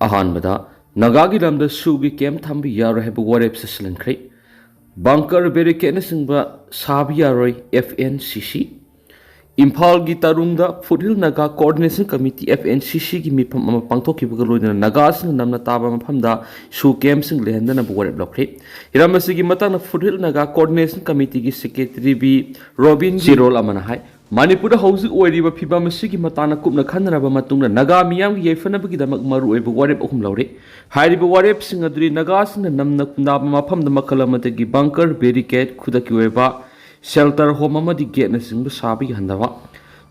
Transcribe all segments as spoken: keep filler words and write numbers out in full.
ꯑꯍꯥꯟꯕꯗ, ꯅꯥꯒꯥꯒꯤ ꯂꯝꯗ ꯁꯨꯒꯤ ꯀꯦꯝꯞ ꯊꯝꯕ ꯌꯥꯔꯣꯏ ꯍꯥꯏꯕ ꯋꯥꯔꯦꯞ ꯆꯠꯁꯤꯜꯍꯟꯈ꯭ꯔꯦ꯫ ꯕꯪꯀꯔ ꯕꯦꯔꯤꯀꯦꯠꯅꯆꯤꯡꯕ ꯁꯥꯕ ꯌꯥꯔꯣꯏ, F N C C꯫ ꯏꯝꯐꯥꯜꯒꯤ ꯇꯔꯨꯡꯗ foothill Naga coordination committee, F N C C ꯒꯤ ꯃꯤꯐꯝ ꯑꯃ ꯄꯥꯡꯊꯣꯛꯈꯤꯕꯒ ꯂꯣꯏꯅꯅ ꯅꯥꯒꯥꯁꯤꯡꯅ ꯅꯝꯅ ꯇꯥꯕ ꯃꯐꯝꯗ ꯁꯨ ꯀꯦꯝꯞꯁꯤꯡ ꯂꯩꯍꯟꯗꯅꯕ ꯋꯥꯔꯦꯞ ꯂꯧꯈ꯭ꯔꯦ꯫ ꯍꯤꯔꯝ ꯑꯁꯤꯒꯤ ꯃꯇꯥꯡꯗ ꯐꯨꯠꯍꯤꯜ ꯅꯥꯒꯥ ꯀꯣꯑꯣꯔꯗꯤꯅꯦꯁꯟ ꯀꯃꯤꯇꯤꯒꯤ ꯁꯦꯀ꯭ꯔꯦꯇꯔꯤ ꯕꯤ ꯔꯣꯕꯤꯟ ꯆꯤꯔꯣꯜ ꯑꯃꯅ ꯍꯥꯏ, ꯃꯅꯤꯄꯨꯔꯗ ꯍꯧꯖꯤꯛ ꯑꯣꯏꯔꯤꯕ ꯐꯤꯕꯝ ꯑꯁꯤꯒꯤ ꯃꯇꯥꯡꯗ ꯀꯨꯞꯅ ꯈꯟꯅꯔꯕ ꯃꯇꯨꯡꯗ ꯅꯥꯒꯥ ꯃꯤꯌꯥꯝꯒꯤ ꯌꯥꯏꯐꯅꯕꯒꯤꯗꯃꯛ ꯃꯔꯨꯑꯣꯏꯕ ꯋꯥꯔꯦꯞ ꯑꯍꯨꯝ ꯂꯧꯔꯦ꯫ ꯍꯥꯏꯔꯤꯕ ꯋꯥꯔꯦꯞꯁꯤꯡ ꯑꯗꯨꯗꯤ ꯅꯥꯒꯥꯁꯤꯡꯅ ꯅꯝꯅ ꯈꯨꯟꯗꯥꯕ ꯃꯐꯝꯗ ꯃꯈꯜ ꯑꯃꯗꯒꯤ ꯕꯪꯀꯔ, ꯕꯦꯔꯤꯀꯦꯠ, ꯈꯨꯗꯛꯀꯤ ꯑꯣꯏꯕ ꯁꯦꯜꯇꯔ ꯍꯣꯝ ꯑꯃꯗꯤ ꯒꯦꯠꯅꯆꯤꯡꯕ ꯁꯥꯕ ꯌꯥꯍꯟꯗꯕ,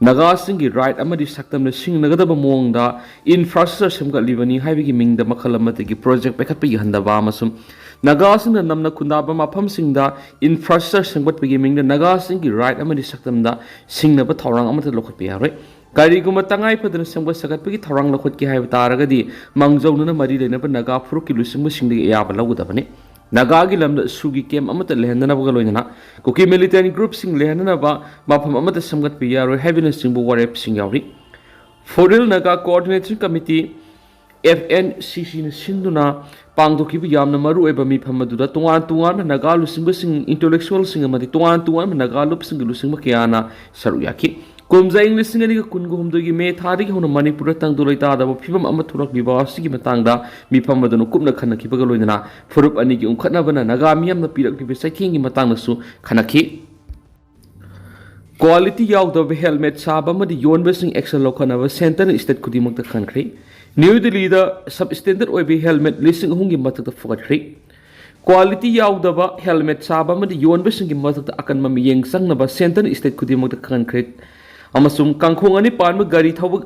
ꯅꯥꯒꯥꯁꯤꯡꯒꯤ ꯔꯥꯏꯠ ꯑꯃꯗꯤ ꯁꯛꯇꯝꯅ ꯁꯤꯡꯅꯒꯗꯕ ꯃꯑꯣꯡꯗ ꯏꯟꯐ꯭ꯔꯥꯁ꯭ꯇ꯭ꯔꯛꯆꯔ ꯁꯦꯝꯒꯠꯂꯤꯕꯅꯤ ꯍꯥꯏꯕꯒꯤ ꯃꯤꯡꯗ ꯃꯈꯜ ꯑꯃꯗꯒꯤ ꯄ꯭ꯔꯣꯖꯦꯛ ꯄꯥꯏꯈꯠꯄ ꯌꯥꯍꯟꯗꯕ ꯑꯃꯁꯨꯡ ꯅꯥꯒꯥꯁꯤꯡꯅ ꯅꯝꯅ ꯈꯨꯟꯗꯥꯕ ꯃꯐꯝꯁꯤꯡꯗ ꯏꯟꯐ꯭ꯔꯥꯁ꯭ꯇ꯭ꯔꯛꯆꯔ ꯁꯦꯝꯒꯠꯄꯒꯤ ꯃꯤꯡꯗ ꯅꯥꯒꯥꯁꯤꯡꯒꯤ ꯔꯥꯏꯠ ꯑꯃꯗꯤ ꯁꯛꯇꯝꯗ ꯁꯤꯡꯅꯕ ꯊꯧꯔꯥꯡ ꯑꯃꯠꯇ ꯂꯧꯈꯠꯄ ꯌꯥꯔꯣꯏ꯫ ꯀꯔꯤꯒꯨꯝꯕ ꯇꯉꯥꯏ ꯐꯗꯅ ꯁꯦꯝꯒꯠ ꯁꯥꯒꯠꯄꯒꯤ ꯊꯧꯔꯥꯡ ꯂꯧꯈꯠꯀꯦ ꯍꯥꯏꯕ ꯇꯥꯔꯒꯗꯤ, ꯃꯥꯡꯖꯧꯅꯅ ꯃꯔꯤ ꯂꯩꯅꯕ ꯅꯥꯒꯥ ꯐꯨꯔꯨꯞꯀꯤ ꯂꯨꯆꯤꯡꯕꯁꯤꯡꯗꯒꯤ ꯑꯌꯥꯕ ꯂꯧꯒꯗꯕꯅꯤ꯫ ꯅꯥꯒꯥꯒꯤ ꯂꯝꯗ ꯁꯨꯒꯤ ꯀꯦꯝꯞ ꯑꯃꯠꯇ ꯂꯩꯍꯟꯗꯅꯕꯒ ꯂꯣꯏꯅꯅ ꯀꯨꯀꯤ ꯃꯤꯂꯤꯇꯦꯟꯠ ꯒ꯭ꯔꯨꯞꯁꯤꯡ ꯂꯩꯍꯟꯅꯅꯕ ꯃꯐꯝ ꯑꯃꯠꯇ ꯁꯦꯝꯒꯠꯄ ꯌꯥꯔꯣꯏ ꯍꯥꯏꯕꯅꯆꯤꯡꯕ ꯋꯥꯔꯦꯞꯁꯤꯡ ꯌꯥꯎꯔꯤ꯫ Foothill Naga coordination committee, F N C C ꯅ ꯁꯤꯟꯗꯨꯅ ꯄꯥꯡꯊꯣꯛꯈꯤꯕ ꯌꯥꯝꯅ ꯃꯔꯨꯑꯣꯏꯕ ꯃꯤꯐꯝ ꯑꯗꯨꯗ ꯇꯣꯉꯥꯟ ꯇꯣꯉꯥꯟꯕ ꯅꯥꯒꯥ ꯂꯨꯆꯤꯡꯕꯁꯤꯡ, ꯏꯟꯇꯦꯂꯦꯛꯆꯨꯋꯦꯜꯁꯤꯡ ꯑꯃꯗꯤ ꯇꯣꯉꯥꯟ ꯇꯣꯉꯥꯟꯕ ꯅꯥꯒꯥ ꯂꯨꯞꯁꯤꯡꯒꯤ ꯂꯨꯆꯤꯡꯕ ꯀꯌꯥꯅ ꯁꯔꯨꯛ ꯌꯥꯈꯤ꯫ ꯀꯨꯝꯖꯥ ꯏꯪ ꯂꯤꯁꯤꯡ ꯑꯅꯤꯒ ꯀꯨꯟꯒ ꯍꯨꯝꯗꯣꯏꯒꯤ ꯃꯦ ꯊꯥꯗꯒꯤ ꯍꯧꯅ ꯃꯅꯤꯄꯨꯔꯗ ꯇꯪꯗꯨ ꯂꯩꯇꯥꯗꯕ ꯐꯤꯕꯝ ꯑꯃ ꯊꯣꯛꯂꯛꯂꯤꯕ ꯑꯁꯤꯒꯤ ꯃꯇꯥꯡꯗ ꯃꯤꯐꯝ ꯑꯗꯨꯅ ꯀꯨꯞꯅ ꯈꯟꯅꯈꯤꯕꯒ ꯂꯣꯏꯅꯅ ꯐꯨꯔꯨꯞ ꯑꯅꯤꯒꯤ ꯎꯪꯈꯠꯅꯕꯅ ꯅꯥꯒꯥ ꯃꯤꯌꯥꯝꯅ ꯄꯤꯔꯛꯂꯤꯕ ꯆꯩꯊꯦꯡꯒꯤ ꯃꯇꯥꯡꯗꯁꯨ ꯈꯟꯅꯈꯤ꯫ ꯀ꯭ꯋꯥꯂꯤꯇꯤ ꯌꯥꯎꯗꯕ ꯍꯦꯜꯃꯦꯠ ꯁꯥꯕ ꯑꯃꯗꯤ ꯌꯣꯟꯕꯁꯤꯡ ꯑꯦꯛꯁꯟ ꯂꯧꯈꯠꯅꯕ ꯁꯦꯟꯇꯔꯅ ꯁ꯭ꯇꯦꯠ ꯈꯨꯗꯤꯡꯃꯛꯇ ꯈꯟꯈ꯭ꯔꯦ꯫ ꯅ꯭ꯌꯨ ꯗꯤꯜꯂꯤꯗ ꯁꯕ ꯁ꯭ꯇꯦꯟꯗꯔꯗ ꯑꯣꯏꯕ ꯍꯦꯜꯃꯦꯠ ꯂꯤꯁꯤꯡ ꯑꯍꯨꯝꯒꯤ ꯃꯊꯛꯇ ꯐꯨꯒꯠꯈ꯭ꯔꯦ꯫ ꯀ꯭ꯋꯥꯂꯤꯇꯤ ꯌꯥꯎꯗꯕ ꯍꯦꯜꯃꯦꯠ ꯁꯥꯕ ꯑꯃꯗꯤ ꯌꯣꯟꯕꯁꯤꯡꯒꯤ ꯃꯊꯛꯇ ꯑꯀꯟꯕ ꯃꯤꯠꯌꯦꯡ ꯆꯪꯅꯕ ꯁꯦꯟꯇꯔꯅ ꯁ꯭ꯇꯦꯠ ꯈꯨꯗꯤꯡꯃꯛꯇ ꯈꯟꯈ꯭ꯔꯦ꯫ ꯑꯃꯁꯨꯡ ꯀꯥꯡꯈꯣꯡ ꯑꯅꯤ ꯄꯥꯟꯕ ꯒꯥꯔꯤ ꯊꯧꯕ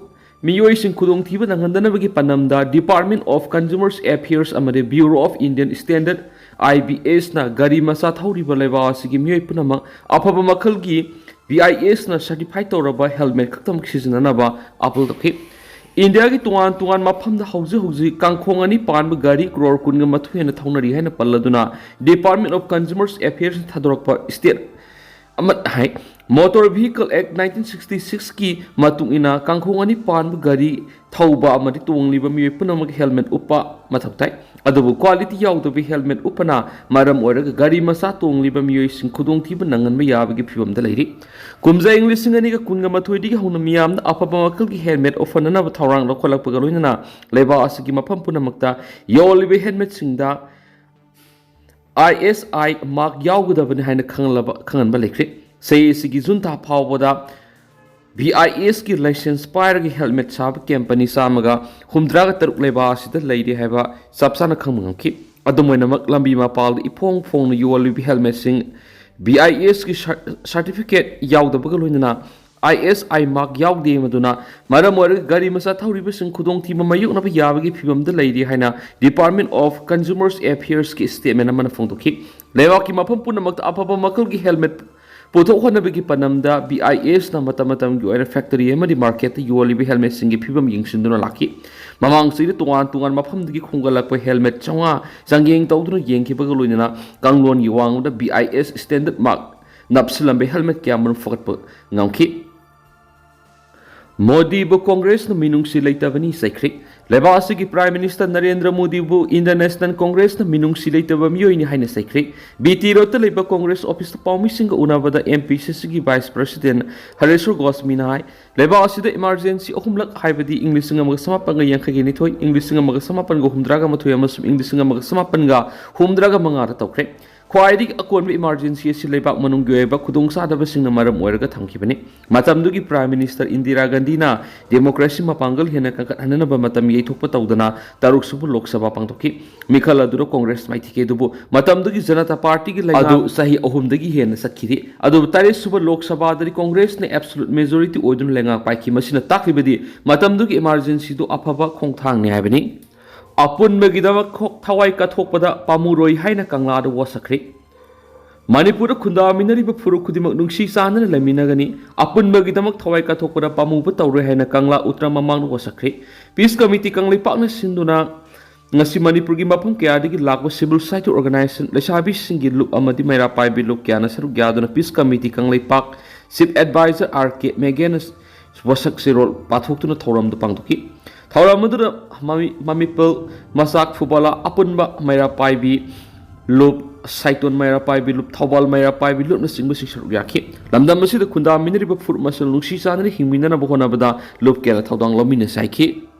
ꯃꯤꯑꯣꯏꯁꯤꯡ ꯈꯨꯗꯣꯡꯊꯤꯕ ꯅꯪꯍꯟꯗꯅꯕꯒꯤ ꯄꯥꯟꯗꯝꯗ Department of Consumers Affairs ꯑꯃꯗꯤ Bureau of Indian Standard, I B S ꯅ ꯒꯥꯔꯤ ꯃꯆꯥ ꯊꯧꯔꯤꯕ ꯂꯩꯕꯥꯛ ꯑꯁꯤꯒꯤ ꯃꯤꯑꯣꯏ ꯄꯨꯝꯅꯃꯛ ꯑꯐꯕ ꯃꯈꯜꯒꯤ B I S ꯅ ꯁꯔꯇꯤꯐꯥꯏ ꯇꯧꯔꯕ ꯍꯦꯜꯃꯦꯠ ꯈꯛꯇꯃꯛ ꯁꯤꯖꯤꯟꯅꯅꯕ ꯑꯥꯄꯤꯜ ꯇꯧꯈꯤ꯫ ꯏꯟꯗꯤꯌꯥꯒꯤ ꯇꯣꯉꯥꯟ ꯇꯣꯉꯥꯟ ꯃꯐꯝꯗ ꯍꯧꯖꯤꯛ ꯍꯧꯖꯤꯛ ꯀꯥꯡꯈꯣꯡ ꯑꯅꯤ ꯄꯥꯟꯕ ꯒꯥꯔꯤ ꯀ꯭ꯔꯣꯔ ꯀꯨꯟꯒ ꯃꯊꯣꯏ ꯍꯦꯟꯅ ꯊꯧꯅꯔꯤ ꯍꯥꯏꯅ ꯄꯜꯂꯗꯨꯅ, Department of Consumers Affairs ꯅ ꯊꯥꯗꯣꯔꯛꯄ ꯁ꯭ꯇꯦꯠ ꯑꯃꯠ ꯍꯥꯏ꯫ Motor Vehicle Act nineteen sixty six ꯀꯤ ꯃꯇꯨꯡ ꯏꯟꯅ ꯀꯥꯡꯈꯣꯡ ꯑꯅꯤ ꯄꯥꯟꯕ ꯒꯥꯔꯤ ꯊꯧꯕ ꯑꯃꯗꯤ ꯇꯣꯡꯂꯤꯕ ꯃꯤꯑꯣꯏ ꯄꯨꯝꯅꯃꯛ helmet ꯎꯞꯄ ꯃꯊꯧ ꯇꯥꯏ꯫ ꯑꯗꯨꯕꯨ quality ꯌꯥꯎꯗꯕ helmet ꯎꯞꯄꯅ ꯃꯔꯝ ꯑꯣꯏꯔꯒ ꯒꯥꯔꯤ ꯃꯆꯥ ꯇꯣꯡꯂꯤꯕ ꯃꯤꯑꯣꯏꯁꯤꯡ ꯈꯨꯗꯣꯡꯊꯤꯕ ꯅꯪꯍꯟꯕ ꯌꯥꯕꯒꯤ ꯐꯤꯕꯝꯗ ꯂꯩꯔꯤ꯫ ꯀꯨꯝꯖꯥ ꯏꯪ ꯂꯤꯁꯤꯡ ꯑꯅꯤꯒ ꯀꯨꯟꯒ ꯃꯥꯊꯣꯏꯗꯒꯤ ꯍꯧꯅ ꯃꯤꯌꯥꯝꯅ ꯑꯐꯕ ꯃꯈꯜꯒꯤ helmet ꯎꯞꯍꯟꯅꯅꯕ ꯊꯧꯔꯥꯡ ꯂꯧꯈꯠꯂꯛꯄꯒ ꯂꯣꯏꯅꯅ ꯂꯩꯕꯥꯛ ꯑꯁꯤꯒꯤ ꯃꯐꯝ ꯄꯨꯝꯅꯃꯛꯇ ꯌꯣꯜꯂꯤꯕ helmetꯁꯤꯡꯗ I S I mark ꯌꯥꯎꯒꯗꯕꯅꯤ ꯍꯥꯏꯅ ꯈꯪꯂꯕ-, ꯈꯪꯍꯟꯕ ꯂꯩꯈ꯭ꯔꯦ꯫ ꯆꯍꯤ ꯑꯁꯤꯒꯤ ꯖꯨꯟ ꯊꯥ ꯐꯥꯎꯕꯗ V I S ꯀꯤ license ꯄꯥꯏꯔꯒ helmet ꯁꯥꯕ company ꯆꯥꯝꯃꯒ ꯍꯨꯝꯗ꯭ꯔꯥꯒ ꯇꯔꯨꯛ ꯂꯩꯕꯥꯛ ꯑꯁꯤꯗ ꯂꯩꯔꯤ ꯍꯥꯏꯕ ꯆꯞ ꯆꯥꯅ ꯈꯪꯕ ꯉꯝꯈꯤ꯫ ꯑꯗꯨꯝ ꯑꯣꯏꯅꯃꯛ, ꯂꯝꯕꯤ ꯃꯄꯥꯜꯗ ꯏꯐꯣꯡ ꯐꯣꯡꯅ ꯌꯣꯜꯂꯤꯕ helmetꯁꯤꯡ V I S ꯀꯤ ꯁꯔ-, certificate ꯌꯥꯎꯗꯕꯒ ꯂꯣꯏꯅꯅ I S I mark ꯌꯥꯎꯗꯦ, ꯃꯗꯨꯅ ꯃꯔꯝ ꯑꯣꯏꯔꯒ ꯒꯥꯔꯤ ꯃꯆꯥ ꯊꯧꯔꯤꯕꯁꯤꯡ ꯈꯨꯗꯣꯡꯊꯤꯕ ꯃꯥꯌꯣꯛꯅꯕ ꯌꯥꯕꯒꯤ ꯐꯤꯕꯝꯗ ꯂꯩꯔꯤ ꯍꯥꯏꯅ Department of Consumer Affairsꯀꯤ statement ꯑꯃꯅ ꯐꯣꯡꯗꯣꯛꯈꯤ꯫ ꯂꯩꯕꯥꯛꯀꯤ ꯃꯐꯝ ꯄꯨꯝꯅꯃꯛꯇ ꯑꯐꯕ ꯃꯈꯜꯒꯤ helmet ꯄꯨꯊꯣꯛꯍꯟꯅꯕꯒꯤ ꯄꯥꯟꯗꯝꯗ V I Sꯅ ꯃꯇꯝ ꯃꯇꯝꯒꯤ ꯑꯣꯏꯅ factory ꯑꯃꯗꯤ marketꯇ ꯌꯣꯜꯂꯤꯕ helmetꯁꯤꯡꯒꯤ ꯐꯤꯕꯝ ꯌꯦꯡꯁꯤꯟꯗꯨꯅ ꯂꯥꯛꯈꯤ꯫ ꯃꯃꯥꯡ ꯆꯍꯤꯗ ꯇꯣꯉꯥꯟ ꯇꯣꯉꯥꯟꯕ ꯃꯐꯝꯗꯒꯤ ꯈꯣꯝꯒꯠꯂꯛꯄ helmet ꯆꯥꯝꯃꯉꯥ ꯆꯥꯡꯌꯦꯡ ꯇꯧꯗꯨꯅ ꯌꯦꯡꯈꯤꯕꯒ ꯂꯣꯏꯅꯅ ꯀꯥꯡꯂꯣꯟꯒꯤ ꯋꯥꯡꯃꯗ V I S standard mark ꯅꯞꯁꯤꯜꯂꯝꯕ helmet ꯀꯌꯥ ꯃꯔꯨꯝ ꯐꯒꯠꯄ ꯉꯝꯈꯤ꯫ ꯃꯣꯗꯤꯕꯨ ꯀꯣꯡꯒ꯭ꯔꯦꯁꯅ ꯃꯤꯅꯨꯡꯁꯤ ꯂꯩꯇꯕꯅꯤ ꯆꯩꯈ꯭ꯔꯦ꯫ ꯂꯩꯕꯥꯛ ꯑꯁꯤꯒꯤ Prime Minister Narendra ꯃꯣꯗꯤꯕꯨ Indian National Congressꯅ ꯃꯤꯅꯨꯡꯁꯤ ꯂꯩꯇꯕ ꯃꯤꯑꯣꯏꯅꯤ ꯍꯥꯏꯅ ꯆꯩꯈ꯭ꯔꯦ꯫ B T Roadꯇ ꯂꯩꯕ Congress officeꯇ ꯄꯥꯎꯃꯤꯁꯤꯡꯒ ꯎꯅꯕꯗ M P C Cꯒꯤ Vice President ꯍꯔꯦꯁ꯭ꯋꯔ ꯒꯣꯁꯃꯤꯅ ꯍꯥꯏ, ꯂꯩꯕꯥꯛ ꯑꯁꯤꯗ emergency ꯑꯍꯨꯝꯂꯛ, ꯍꯥꯏꯕꯗꯤ ꯏꯪ ꯂꯤꯁꯤꯡ ꯑꯃꯒ ꯆꯃꯥꯄꯟꯒ ꯌꯥꯡꯈꯩꯒ ꯅꯤꯊꯣꯏ, ꯏꯪ ꯂꯤꯁꯤꯡ ꯑꯃꯒ ꯆꯃꯥꯄꯟꯒ ꯍꯨꯝꯗ꯭ꯔꯥꯒ ꯃꯥꯊꯣꯏ ꯑꯃꯁꯨꯡ ꯏꯪ ꯂꯤꯁꯤꯡ ꯑꯃꯒ ꯆꯃꯥꯄꯟꯒ ꯍꯨꯝꯗ꯭ꯔꯥꯒ ꯃꯉꯥꯗ ꯇꯧꯈ꯭ꯔꯦ꯫ ꯈ꯭ꯋꯥꯏꯗꯒꯤ ꯑꯀꯣꯟꯕ emergency ꯑꯁꯤ ꯂꯩꯕꯥꯛ ꯃꯅꯨꯡꯒꯤ ꯑꯣꯏꯕ ꯈꯨꯗꯣꯡꯆꯥꯗꯕꯁꯤꯡꯅ ꯃꯔꯝ ꯑꯣꯏꯔꯒ ꯊꯝꯈꯤꯕꯅꯤ꯫ ꯃꯇꯝꯗꯨꯒꯤ Prime Minister ꯏꯟꯗꯤꯔꯥ ꯒꯥꯟꯙꯤꯅ democracy ꯃꯄꯥꯡꯒꯜ ꯍꯦꯟꯅ ꯀꯟꯈꯠꯍꯟꯅꯕ ꯃꯇꯝ ꯌꯩꯊꯣꯛꯄ ꯇꯧꯗꯅ ꯇꯔꯨꯛꯁꯨꯕ ꯂꯣꯛ ꯁꯚꯥ ꯄꯥꯡꯊꯣꯛꯈꯤ꯫ ꯃꯤꯈꯜ ꯑꯗꯨꯗ ꯀꯣꯡꯒ꯭ꯔꯦꯁ ꯃꯥꯏꯊꯤꯈꯤ, ꯑꯗꯨꯕꯨ ꯃꯇꯝꯗꯨꯒꯤ ꯖꯅꯇꯥ ꯄꯥꯔꯇꯤꯒꯤ ꯂꯩꯉꯥꯛ ꯑꯗꯨ ꯆꯍꯤ ꯑꯍꯨꯝꯗꯒꯤ ꯍꯦꯟꯅ ꯆꯠꯈꯤꯗꯦ꯫ ꯑꯗꯨꯕꯨ ꯇꯔꯦꯠꯁꯨꯕ ꯂꯣꯛ ꯁꯚꯥꯗꯗꯤ ꯀꯣꯡꯒ꯭ꯔꯦꯁꯅ absolute majority ꯑꯣꯏꯗꯨꯅ ꯂꯩꯉꯥꯛ ꯄꯥꯏꯈꯤ꯫ ꯃꯁꯤꯅ ꯇꯥꯛꯂꯤꯕꯗꯤ ꯃꯇꯝꯗꯨꯒꯤ emergencyꯗꯨ ꯑꯐꯕ ꯈꯣꯡꯊꯥꯡꯅꯤ ꯍꯥꯏꯕꯅꯤ꯫ ꯑꯄꯨꯟꯕꯒꯤꯗꯃꯛ ꯈꯣ-, ꯊꯋꯥꯏ ꯀꯠꯊꯣꯛꯄꯗ ꯄꯥꯝꯃꯨꯔꯣꯏ ꯍꯥꯏꯅ ꯀꯪꯂꯥꯗ ꯋꯥꯁꯛꯈ꯭ꯔꯦ꯫ ꯃꯅꯤꯄꯨꯔꯗ ꯈꯨꯟꯗꯥꯃꯤꯟꯅꯔꯤꯕ ꯐꯨꯔꯨꯞ ꯈꯨꯗꯤꯡꯃꯛ ꯅꯨꯡꯁꯤ ꯆꯥꯟꯅꯅ ꯂꯩꯃꯤꯟꯅꯒꯅꯤ꯫ ꯑꯄꯨꯟꯕꯒꯤꯗꯃꯛ ꯊꯋꯥꯏ ꯀꯠꯊꯣꯛꯄꯗ ꯄꯥꯝꯃꯨꯕ ꯇꯧꯔꯣꯏ ꯍꯥꯏꯅ ꯀꯪꯂꯥ ꯎꯇ꯭ꯔ ꯃꯃꯥꯡꯗ ꯋꯥꯁꯛꯈ꯭ꯔꯦ꯫ Peace Committee ꯀꯪꯂꯩꯄꯥꯛꯅ ꯁꯤꯟꯗꯨꯅ ꯉꯁꯤ ꯃꯅꯤꯄꯨꯔꯒꯤ ꯃꯐꯝ ꯀꯌꯥꯗꯒꯤ ꯂꯥꯛꯄ civil society organization, ꯂꯩꯁꯥꯕꯤꯁꯤꯡꯒꯤ ꯂꯨꯞ ꯑꯃꯗꯤ ꯃꯩꯔꯥ ꯄꯥꯏꯕꯤ ꯂꯨꯞ ꯀꯌꯥꯅ ꯁꯔꯨꯛ ꯌꯥꯗꯨꯅ Peace Committee ꯀꯪꯂꯩꯄꯥꯛ Chief Advisor ꯑꯥꯔ ꯀꯦ ꯃꯦꯒꯦꯅ ꯋꯥꯁꯛ ꯆꯦꯔꯣꯜ ꯄꯥꯊꯣꯛꯇꯨꯅ ꯊꯧꯔꯝꯗꯨ ꯄꯥꯡꯊꯣꯛꯈꯤ꯫ ꯊꯧꯔꯝ ꯑꯗꯨꯗ ꯃꯃꯤ-, ꯃꯃꯤꯄꯜ ꯃꯆꯥꯛ ꯐꯨꯕꯥꯂꯥ ꯑꯄꯨꯟꯕ ꯃꯩꯔꯥ ꯄꯥꯏꯕꯤ ꯂꯨꯞ, ꯁꯥꯏꯇꯣꯟ ꯃꯩꯔꯥ ꯄꯥꯏꯕꯤ ꯂꯨꯞ, ꯊꯧꯕꯥꯜ ꯃꯩꯔꯥ ꯄꯥꯏꯕꯤ ꯂꯨꯞꯅꯆꯤꯡꯕꯁꯤꯡ ꯁꯔꯨꯛ ꯌꯥꯈꯤ꯫ ꯂꯝꯗꯝ ꯑꯁꯤꯗ ꯈꯨꯟꯗꯥꯃꯤꯟꯅꯔꯤꯕ ꯐꯨꯔꯨꯞ ꯃꯁꯦꯜ ꯅꯨꯡꯁꯤ ꯆꯥꯟꯅꯅ ꯍꯤꯡꯃꯤꯟꯅꯅꯕ ꯍꯣꯠꯅꯕꯗ ꯂꯨꯞ ꯀꯌꯥꯅ ꯊꯧꯗꯥꯡ ꯂꯧꯃꯤꯟꯅꯁꯤ ꯍꯥꯏꯈꯤ꯫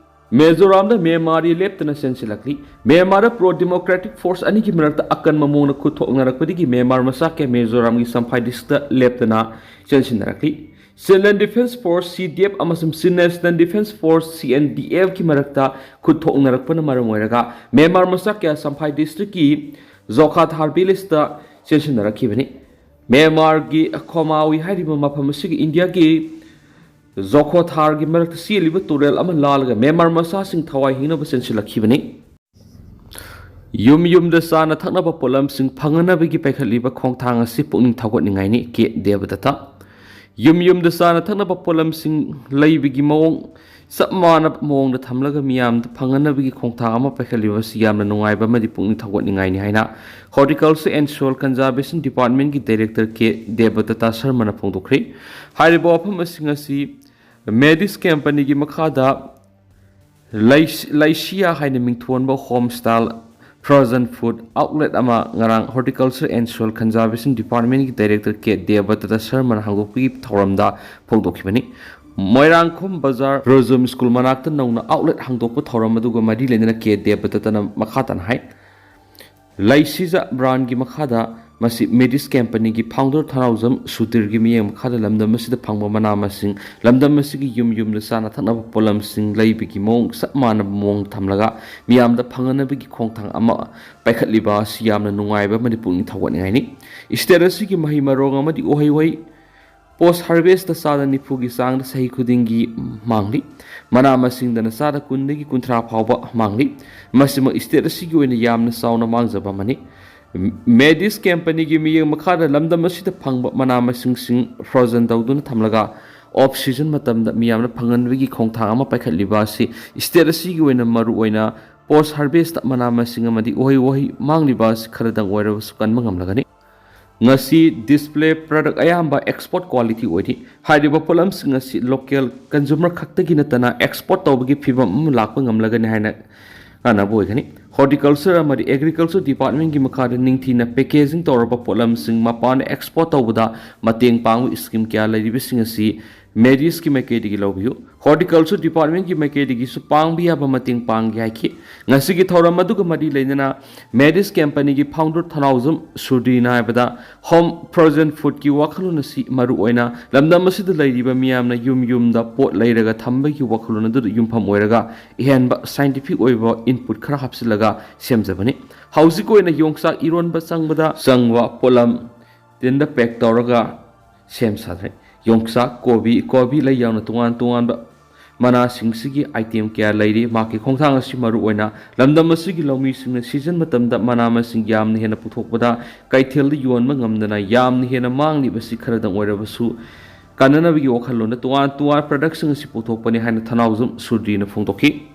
ꯃꯤꯖꯣꯔꯥꯝꯗ ꯃ꯭ꯌꯥꯟꯃꯥꯔꯒꯤ ꯂꯦꯞꯇꯅ ꯆꯦꯟꯁꯤꯜꯂꯛꯂꯤ꯫ ꯃ꯭ꯌꯥꯟꯃꯥꯔꯗ pro democratic force ꯑꯅꯤꯒꯤ ꯃꯔꯛꯇ ꯑꯀꯟꯕ ꯃꯑꯣꯡꯗ ꯈꯨꯠ ꯊꯣꯛꯅꯔꯛꯄꯗꯒꯤ ꯃ꯭ꯌꯥꯟꯃꯥꯔ ꯃꯆꯥ ꯀꯌꯥ ꯃꯤꯖꯣꯔꯥꯝꯒꯤ ꯆꯝꯐꯥꯏ district ꯂꯦꯞꯇꯅ ꯆꯦꯟꯁꯤꯟꯅꯔꯛꯂꯤ꯫ Chinland Defence Force, C D F, ꯑꯃꯁꯨꯡ Chin National Defence Force, C N D F ꯀꯤ ꯃꯔꯛꯇ ꯈꯨꯠ ꯊꯣꯛꯅꯔꯛꯄꯅ ꯃꯔꯝ ꯑꯣꯏꯔꯒ ꯃ꯭ꯌꯥꯟꯃꯥꯔ ꯃꯆꯥ ꯀꯌꯥ ꯆꯝꯐꯥꯏ district ꯀꯤ ꯖꯣꯈꯥꯊꯥꯔ village ꯇ ꯆꯦꯟꯁꯤꯟꯅꯔꯛꯈꯤꯕꯅꯤ꯫ ꯃ꯭ꯌꯥꯟꯃꯥꯔꯒꯤ ꯈꯣꯃꯥꯋꯤ ꯍꯥꯏꯔꯤꯕ ꯃꯐꯝ ꯑꯁꯤꯒꯤ ꯏꯟꯗꯤꯌꯥꯒꯤ ꯖꯣꯈꯣꯊꯥꯔꯒꯤ ꯃꯔꯛꯇ ꯆꯦꯜꯂꯤꯕ ꯇꯨꯔꯦꯜ ꯑꯃ ꯂꯥꯜꯂꯒ ꯃ꯭ꯌꯥꯟꯃꯥꯔ ꯃꯆꯥꯁꯤꯡ ꯊꯋꯥꯏ ꯍꯤꯡꯅꯕ ꯆꯦꯟꯁꯤꯜꯂꯛꯈꯤꯕꯅꯤ꯫ ꯌꯨꯝ ꯌꯨꯝꯗ ꯆꯥꯅ ꯊꯛꯅꯕ ꯄꯣꯠꯂꯝꯁꯤꯡ ꯐꯪꯅꯅꯕꯒꯤ ꯄꯥꯏꯈꯠꯂꯤꯕ ꯈꯣꯡꯊꯥꯡ ꯑꯁꯤ ꯄꯨꯛꯅꯤꯡ ꯊꯧꯒꯠꯅꯤꯡꯉꯥꯏꯅꯤ, ꯀꯦ ꯗꯦꯕꯗꯠꯇ꯫ ꯌꯨꯝ ꯌꯨꯝꯗ ꯆꯥꯅ ꯊꯛꯅꯕ ꯄꯣꯠꯂꯝꯁꯤꯡ ꯂꯩꯕꯒꯤ ꯃꯑꯣꯡ ꯆꯞ ꯃꯥꯟꯅꯕ ꯃꯑꯣꯡꯗ ꯊꯝꯂꯒ ꯃꯤꯌꯥꯝꯗ ꯐꯪꯍꯟꯅꯕꯒꯤ ꯈꯣꯡꯊꯥꯡ ꯑꯃ ꯄꯥꯏꯈꯠꯂꯤꯕ ꯑꯁꯤ ꯌꯥꯝꯅ ꯅꯨꯡꯉꯥꯏꯕ ꯑꯃꯗꯤ ꯄꯨꯛꯅꯤꯡ ꯊꯧꯒꯠꯅꯤꯡꯉꯥꯏꯅꯤ ꯍꯥꯏꯅ Horticulture and Soil Conservation Department ꯀꯤ Director ꯀꯦ ꯗꯦꯕꯗꯠꯇ ꯁꯔꯃꯅ ꯐꯣꯡꯗꯣꯛꯈ꯭ꯔꯤ꯫ ꯍꯥꯏꯔꯤꯕ ꯋꯥꯐꯝ ꯑꯁꯤꯡ ꯑꯁꯤ ꯃꯦꯗꯤꯁ ꯀꯝꯄꯅꯤꯒꯤ ꯃꯈꯥꯗ ꯂꯩꯁ-, ꯂꯩꯁꯤꯌꯥ ꯍꯥꯏꯅ ꯃꯤꯡꯊꯣꯟꯕ home style frozen food outlet ꯑꯃ ꯉꯔꯥꯡ Horticulture and Soil Conservation Department ꯀꯤ Director ꯀꯦ ꯗꯦꯕꯗꯠꯇ ꯁꯔꯃꯅ ꯍꯥꯡꯗꯣꯛꯄꯒꯤ ꯊꯧꯔꯝꯗ ꯐꯣꯡꯗꯣꯛꯈꯤꯕꯅꯤ꯫ ꯃꯣꯏꯔꯥꯡꯈꯣꯝ ꯕꯖꯥꯔ ꯔꯣꯖꯝ ꯁ꯭ꯀꯨꯜ ꯃꯅꯥꯛꯇ ꯅꯧꯅ outlet ꯍꯥꯡꯗꯣꯛꯄ ꯊꯧꯔꯝ ꯑꯗꯨꯒ ꯃꯔꯤ ꯂꯩꯅꯅ ꯀꯦ ꯗꯦꯕꯗꯠꯇꯅ ꯃꯈꯥ ꯇꯥꯅ ꯍꯥꯏ, ꯂꯩꯁꯤꯖ brand ꯀꯤ ꯃꯈꯥꯗ ꯃꯁꯤ ꯃꯦꯗꯤꯁ ꯀꯝꯄꯅꯤꯒꯤ founder ꯊꯅꯥꯎꯖꯝ ꯁꯨꯇꯤꯔꯒꯤ ꯃꯤꯠꯌꯦꯡ ꯃꯈꯥꯗ ꯂꯝꯗꯝ ꯑꯁꯤꯗ ꯐꯪꯕ ꯃꯅꯥ ꯃꯁꯤꯡ, ꯂꯝꯗꯝ ꯑꯁꯤꯒꯤ ꯌꯨꯝ ꯌꯨꯝꯗ ꯆꯥꯅ ꯊꯛꯅꯕ ꯄꯣꯠꯂꯝꯁꯤꯡ ꯂꯩꯕꯒꯤ ꯃꯑꯣꯡ ꯆꯞ ꯃꯥꯟꯅꯕ ꯃꯑꯣꯡꯗ ꯊꯝꯂꯒ ꯃꯤꯌꯥꯝꯗ ꯐꯪꯍꯟꯅꯕꯒꯤ ꯈꯣꯡꯊꯥꯡ ꯑꯃ ꯄꯥꯏꯈꯠꯂꯤꯕ ꯑꯁꯤ ꯌꯥꯝꯅ ꯅꯨꯡꯉꯥꯏꯕ ꯑꯃꯗꯤ ꯄꯨꯛꯅꯤꯡ ꯊꯧꯒꯠꯅꯤꯡꯉꯥꯏꯅꯤ꯫ State ꯑꯁꯤꯒꯤ ꯃꯍꯩ ꯃꯔꯣꯡ ꯑꯃꯗꯤ ꯎꯍꯩ ꯋꯥꯍꯩ post harvest ꯆꯥꯗ ꯅꯤꯐꯨꯒꯤ ꯆꯥꯡꯗ ꯆꯍꯤ ꯈꯨꯗꯤꯡꯒꯤ ꯃꯥꯡꯂꯤ꯫ ꯃꯅꯥ ꯃꯁꯤꯡꯗꯅ ꯆꯥꯗ ꯀꯨꯟꯗꯒꯤ ꯀꯨꯟꯊ꯭ꯔꯥ ꯐꯥꯎꯕ ꯃꯥꯡꯂꯤ꯫ ꯃꯁꯤꯃꯛ state ꯑꯁꯤꯒꯤ ꯑꯣꯏꯅ ꯌꯥꯝꯅ ꯆꯥꯎꯅ ꯃꯥꯡꯖꯕ ꯑꯃꯅꯤ꯫ ꯃꯦꯗꯤꯁ ꯀꯝꯄꯅꯤꯒꯤ ꯃꯤꯠꯌꯦꯡ ꯃꯈꯥꯗ ꯂꯝꯗꯝ ꯑꯁꯤꯗ ꯐꯪꯕ ꯃꯅꯥ ꯃꯁꯤꯡꯁꯤꯡ frozen ꯇꯧꯗꯨꯅ ꯊꯝꯂꯒ off season ꯃꯇꯝꯗ ꯃꯤꯌꯥꯝꯅ ꯐꯪꯍꯟꯕꯒꯤ ꯈꯣꯡꯊꯥꯡ ꯑꯃ ꯄꯥꯏꯈꯠꯂꯤꯕ ꯑꯁꯤ state ꯑꯁꯤꯒꯤ ꯑꯣꯏꯅ ꯃꯔꯨꯑꯣꯏꯅ Post harvest ꯃꯅꯥ ꯃꯁꯤꯡ ꯑꯃꯗꯤ ꯎꯍꯩ ꯋꯥꯍꯩ ꯃꯥꯡꯂꯤꯕ ꯑꯁꯤ ꯈꯔꯗꯪ ꯑꯣꯏꯔꯕꯁꯨ ꯀꯟꯕ ꯉꯝꯂꯒꯅꯤ꯫ ꯉꯁꯤ display product ꯑꯌꯥꯝꯕ export quality ꯑꯣꯏꯔꯤ꯫ ꯍꯥꯏꯔꯤꯕ ꯄꯣꯠꯂꯝꯁꯤꯡ ꯑꯁꯤ local consumer ꯈꯛꯇꯒꯤ ꯅꯠꯇꯅ export ꯇꯧꯕꯒꯤ ꯐꯤꯕꯝ ꯑꯃ ꯂꯥꯛꯄ ꯉꯝꯂꯒꯅꯤ ꯍꯥꯏꯅ ꯀꯥꯟꯅꯕ ꯑꯣꯏꯒꯅꯤ꯫ Horticulture ꯑꯃꯗꯤ Agriculture Departmentꯀꯤ ꯃꯈꯥꯗ ꯅꯤꯡꯊꯤꯅ packaging ꯇꯧꯔꯕ ꯄꯣꯠꯂꯝꯁꯤꯡ ꯃꯄꯥꯟꯗ export ꯇꯧꯕꯗ ꯃꯇꯦꯡ ꯄꯥꯡꯕ scheme ꯀꯌꯥ ꯂꯩꯔꯤꯕꯁꯤꯡ ꯑꯁꯤ MADISꯀꯤ ꯃꯥꯏꯀꯩꯗꯒꯤ ꯂꯧꯕꯤꯌꯨ꯫ Horticulture Departmentꯀꯤ ꯃꯥꯏꯀꯩꯗꯒꯤꯁꯨ ꯄꯥꯡꯕ ꯌꯥꯕ ꯃꯇꯦꯡ ꯄꯥꯡꯒꯦ ꯍꯥꯏꯈꯤ꯫ ꯉꯁꯤꯒꯤ ꯊꯧꯔꯝ ꯑꯗꯨꯒ ꯃꯔꯤ ꯂꯩꯅꯅ MADIS companyꯒꯤ founder ꯊꯅꯥꯎꯖꯝ ꯁꯨꯔꯗꯤꯅ ꯍꯥꯏꯕꯗ home frozen foodꯀꯤ ꯋꯥꯈꯜꯂꯣꯟ ꯑꯁꯤ ꯃꯔꯨꯑꯣꯏꯅ ꯂꯝꯗꯝ ꯑꯁꯤꯗ ꯂꯩꯔꯤꯕ ꯃꯤꯌꯥꯝꯅ ꯌꯨꯝ ꯌꯨꯝꯗ ꯄꯣꯠ ꯂꯩꯔꯒ ꯊꯝꯕꯒꯤ ꯋꯥꯈꯜꯂꯣꯟ ꯑꯗꯨꯗ ꯌꯨꯝꯐꯝ ꯑꯣꯏꯔꯒ ꯑꯍꯦꯟꯕ scientific ꯑꯣꯏꯕ input ꯈꯔ ꯍꯥꯞꯆꯤꯜꯂꯒ ꯁꯦꯝꯖꯕꯅꯤ꯫ ꯍꯧꯖꯤꯛ ꯑꯣꯏꯅ ꯌꯣꯡꯆꯥꯛ ꯏꯔꯣꯟꯕ ꯆꯪꯕꯗ ꯆꯪꯕ ꯄꯣꯠꯂꯝ ꯇꯤꯟꯗ pack ꯇꯧꯔꯒ ꯁꯦꯝ ꯁꯥꯖꯩ꯫ ꯌꯣꯡꯆꯥꯛ, ꯀꯣꯕꯤ, ꯀꯣꯕꯤ ꯂꯩ ꯌꯥꯎꯅ ꯇꯣꯉꯥꯟ ꯇꯣꯉꯥꯟꯕ ꯃꯅꯥꯁꯤꯡꯁꯤꯒꯤ item ꯀꯌꯥ ꯂꯩꯔꯤ꯫ ꯃꯍꯥꯛꯀꯤ ꯈꯣꯡꯊꯥꯡ ꯑꯁꯤ ꯃꯔꯨꯑꯣꯏꯅ ꯂꯝꯗꯝ ꯑꯁꯤꯒꯤ ꯂꯧꯃꯤꯁꯤꯡꯅ season ꯃꯇꯝꯗ ꯃꯅꯥ ꯃꯁꯤꯡ ꯌꯥꯝꯅ ꯍꯦꯟꯅ ꯄꯨꯊꯣꯛꯄꯗ ꯀꯩꯊꯦꯜꯗ ꯌꯣꯟꯕ ꯉꯝꯗꯅ ꯌꯥꯝꯅ ꯍꯦꯟꯅ ꯃꯥꯡꯂꯤꯕꯁꯤ ꯈꯔꯗꯪ ꯑꯣꯏꯔꯕꯁꯨ ꯀꯥꯟꯅꯅꯕꯒꯤ ꯋꯥꯈꯜꯂꯣꯟꯗ ꯇꯣꯉꯥꯟ ꯇꯣꯉꯥꯟ productꯁꯤꯡ ꯑꯁꯤ ꯄꯨꯊꯣꯛꯄꯅꯤ ꯍꯥꯏꯅ ꯊꯅꯥꯎꯖꯝ ꯁꯨꯔꯗꯤꯅ ꯐꯣꯡꯗꯣꯛꯈꯤ꯫